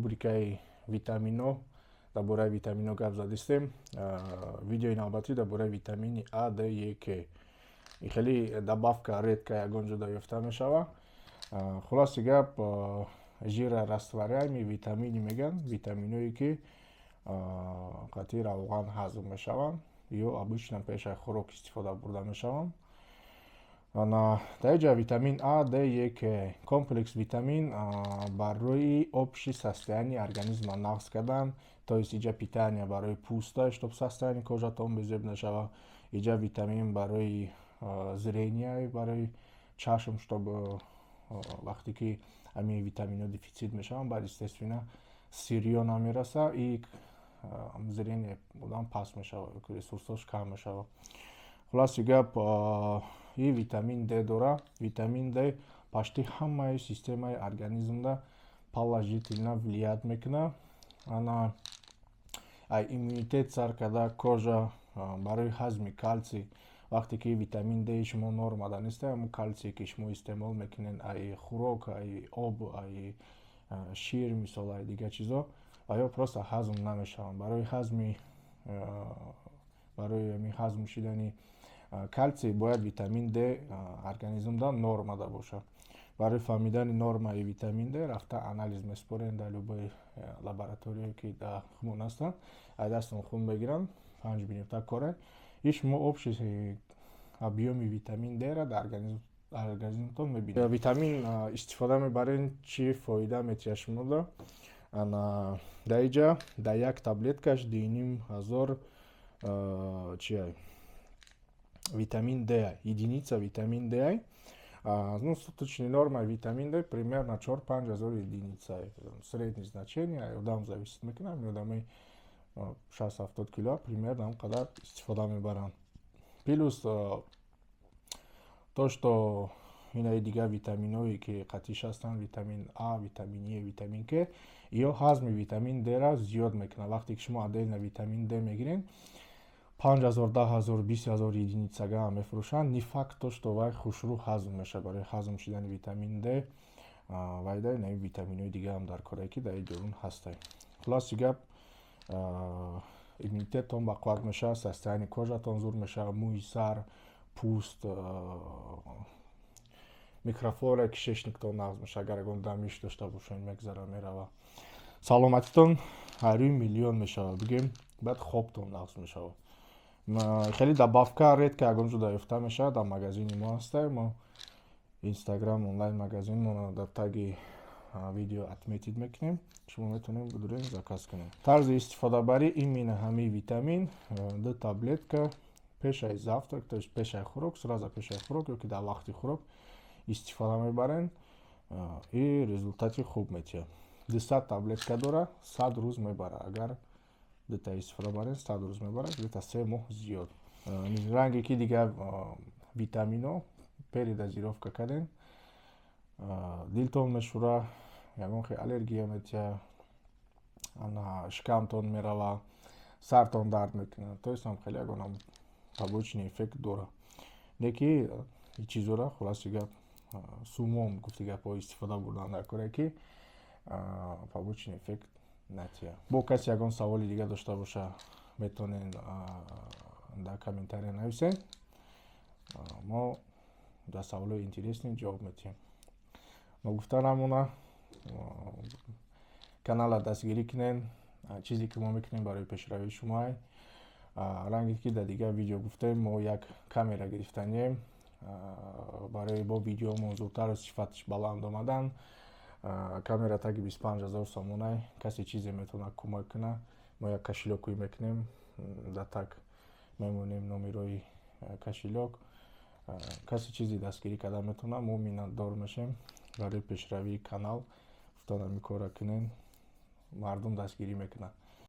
Рубрикаи витамино, дар бораи витамино гап задистем. Видеои навбатӣ дар бораи витамини А, Д, Е, К. Хеле добавка редко ягон ҷо ёфта мешава. Хулоси гап, жирорастворяемый витамини мегӯянд, витаминое ки қатъи равған ҳазм мешаванд ё обычно пешаи хӯрок истифода бурда мешаванд. Дар инҷа витамин А, Д, Е, К, комплекс витамин барои общий состояние организма нағз кардан, то есть иҷа питание барои пӯста, чтоб состояние кожатон безеб нашава, иҷа витамин барои зрение, барои чашм, чтоб вақте ки ҳамин витаминҳо дефицит мешаванд, баъд, естественно, сырьё намераса и зрение одам паст мешава, ресурсош кам мешава. Хулоси гап, и витамин Д дора. Витамин Д почти ҳамаи системаи организмда положительно влиять мекунад. Ана, ай иммунитет сар карда, кожа, барои ҳазми калсий. Вақте ки витамин Д шумо нормада нест, ҳамун калсие ки шумо истеъмол мекунед ай хӯрок, ай об, ай шир, мисол, ай дигар чизо, ва ё просто ҳазм намешаванд. Барои ҳамин ҳазм шудани калсий бояд витамин Д организмда нормада бошад. Барои фаҳмидани нормаи витамин Д рафта анализ месупорем дар любой лабораторие, ки дар хумон ҳастанд, ай дастон хун мегиранд, 5 минута коре, и шумо общий объёми витамин Дра дар организмтон мебинед. Витамин истифода мебарен, чӣ фоида метиҳад шумода? Дар инҷа дар як таблеткаш 2500 чиай витамин Д, единица витамин Д. Ну, суточная норма витамин Д примерно 4-5 ҳазор единица. Среднее значение, одам зависит мекунад, одамои 60-70 кило примерно ҳам қадар истифода мебаранд. Плюс то, что инаи дигар витаминҳое ки қатиш ҳастанд, витамин А, витамин Е, витамин К, ё ҳазми витамин Дра зиёд мекунад. Вақте ки шумо отдельно витамин Д мегиред, 5000, 10 000, 20 000 единицага мефурӯшанд, не факт то, что вай хушрӯ ҳазм мешавад. Барои ҳазм шудани витамин Д вайда инаи витаминҳои дигаам дар корае, ки дар ин дорун ҳастанд. Хулоси гап, иммунитеттон бақувват мешавад, состояние кожатон зур мешавад, мӯи сар, пӯст, микрофлораи кишечниктон нағз мешавад. Агар ягон дамиш дошта бошед, мегзара, мерава. Саломатитон ҳарӯи миллион мешавад, бигӯем, баъд хобтон нағз мешавад. Хеле добавка редко ягон ҷо ёфта мешавад, дар магазини мо ҳаста. Мо Инстаграм онлайн магазинмонро дар таги видео отметить мекунем, шумо метавонед бидурен, заказ кунед. Тарзи истифодабарӣ именно ҳамин витамин: ду таблетка пешаи завтрак, то есть пешаи хӯрок, сразу пешаи хӯрок ё ки дар вақти хӯрок истифода мебарен и результати хуб метиҳад. 200 таблетка дора, 100 рӯз мебара. Агар дута истифода барен, 100 рӯз мебарад, где-то 3 моҳ зиёд. Ранге ки дигар витамино, передозировка кардем, дилтон мешӯра, ягон хел аллергия метиҳад, ана шикамтон мерава, сартон дард мекунад, то есть ҳам хеле ягон побочный эффект дорад. Не ки чизора, хулоси гап, сумом гуфти гапҳо истифода бурдан дар коре, ки побочный эффект натиҳад. Бо касе ягон саволи дигар дошта боша, метавонед дар комментария нависед, мо дар саволҳои интересный ҷавоб медиҳем. Ногуфта намона, каналро дастгирӣ кунед. Чизе ки мо мекунем, барои пешравии шумоа. Ранге ки дар дигар видео гуфтем, мо як камера гирифтанием барои бо видеомон зудтару сифаташ баланд омадан. Камера таги 25 000 сомонай. Касе чизе метавонад кӯмак кунад, мо як кошелёкӯй мекунем, дар так мемонем номерои кошелёк. Касе чизе дастгирӣ карда метавонад, мо миннатдор мешем. Барои пешравии канал гуфтан ҳамин корро кунем, мардум дастгирӣ мекунад.